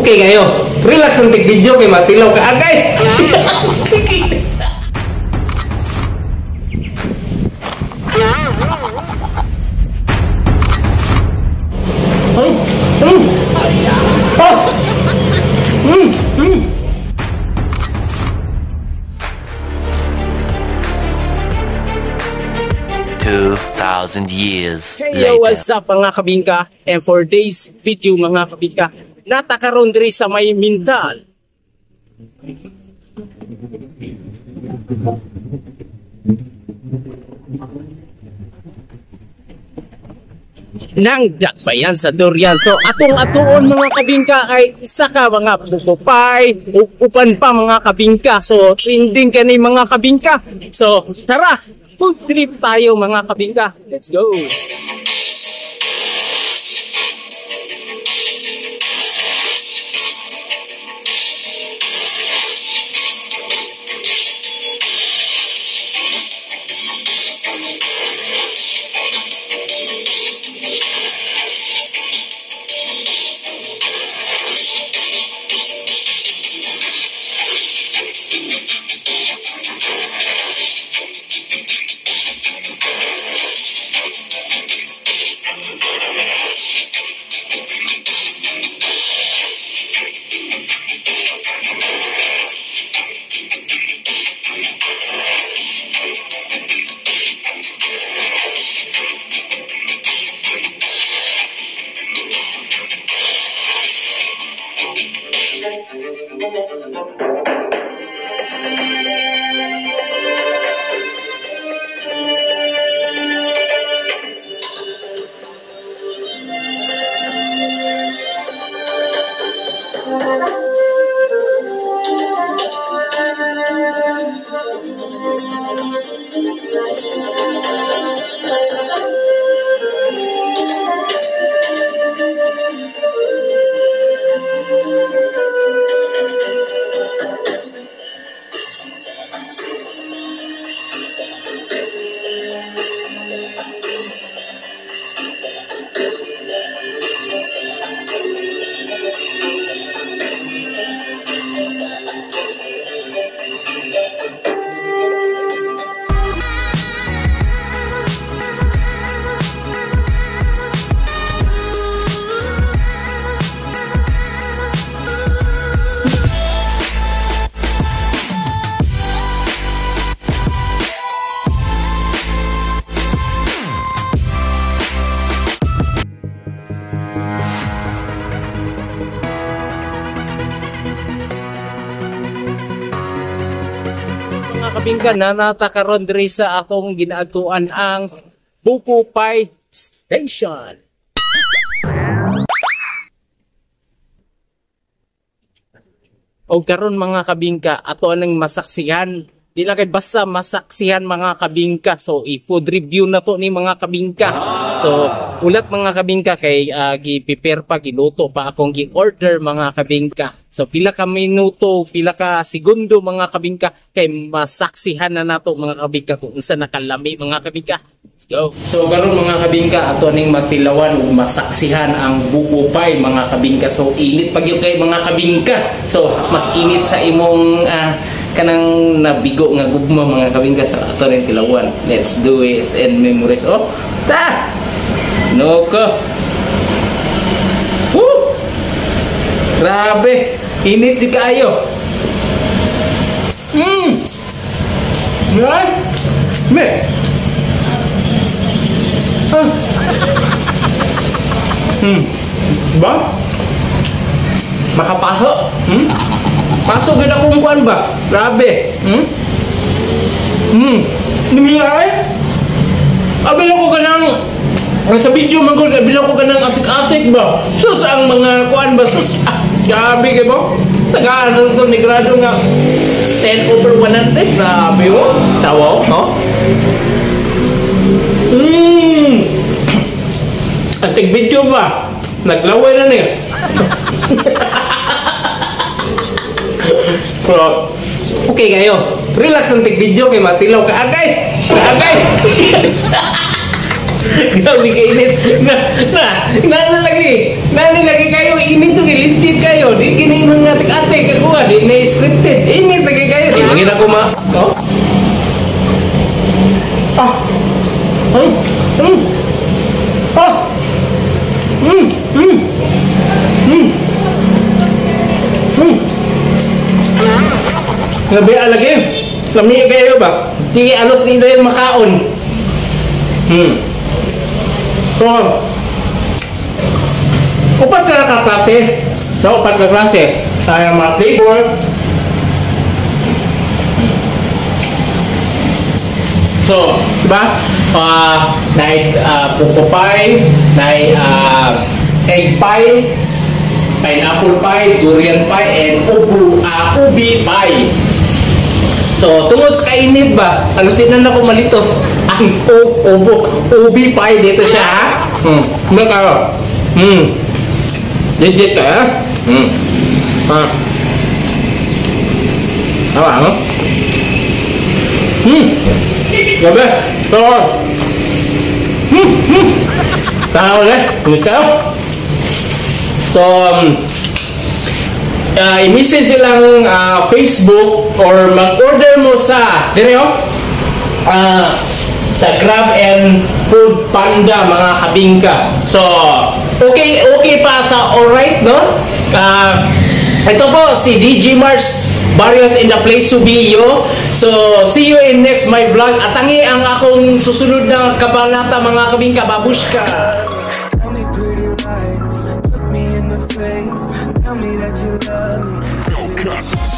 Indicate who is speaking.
Speaker 1: Okay kayo. Relax ang tig video kay matilaw ka agay. Oh. Mm.
Speaker 2: 2,000 years
Speaker 3: Hey,
Speaker 2: later.
Speaker 3: yo, what's up, mga kabingka? And for this video, mga kabingka, natakaroon diri sa may Mintal. Nang dakbayan sa durian. So atong atuon, mga kabingka, ay isa ka mga bukupay, upan pa, mga kabingka. So trending kani, mga kabingka. So tara, food trip tayo, mga kabingka. Let's go. Mga kabingka, nanata karon diri sa akong ginaadtuan, ang Buko Pie Station. O karon, mga kabingka, ato anang masaksihan. Di lang kay basta masaksihan, mga kabingka. So i-food review na to ni, mga kabingka. So ulat, mga kabingka, kay gi-prepare pa, giluto pa akong gi-order, mga kabingka. So pila ka minuto, pila ka segundo, mga kabingka, kay masaksihan na nato, mga kabingka, kung unsa nakalami, mga kabingka. Let's go. So karon, mga kabingka, ato ning matilawan ug masaksihan ang buko pie, mga kabingka. So init pag gyud kay, mga kabingka. So mas init sa imong kanang nabigo nga gugma, mga kabingka, sa ato ning tilawan. Let's do it and memories. Oh, ta! No ko. Woo! Grabe, init jud kaayo. Right? Me. Ah. Ba? Makapaso? Hmm? Paso gud akong kuan ba? Grabe. Nimiya ay? Abi ko kanang sa video man gud, abi ko kanang asik-asik ba? Sus, ang mga kuan ba? Sus, ah, grabe kay ba? Tagaan to ni grado nga 10 over 100. Grabe oh. Tawa oh, no? Ang tig video ba? Naglaway na niya. Pero,
Speaker 1: okay kayo. Relax ang tig video kay matilaw ka agay. Agay. Grabe ka init. Na, na, na, na lagi. Na, na lagi kayo init to, gilinchit kayo. Di Grabe lagi. Lami kayo ba? Di alos ni yung makaon. So, upat ka ka klase. So, upat ka klase. Tayo mga flavor. So, diba? Na buko pie, na egg pie, pineapple pie, durian pie, and ubi pie. So, tungod sa kainit ba, alos di na ako malitos. Ang ubi pie dito siya, ha? Maka. Legit, ha? Ah. Tama, no? Grabe. So, Tama ulit. So, i-message silang Facebook or mag-order mo sa dire oh, sa Grab and Food Panda, mga kabingka. So, okay okay pa sa alright, no? Ito po si DJ Mars Barrios in the place to be, yo. So, see you in next my vlog. Atangi ang akong susunod na kabanata, mga kabingka. Babushka!
Speaker 4: Tell me pretty lies, look me in the face. Tell me that you love me.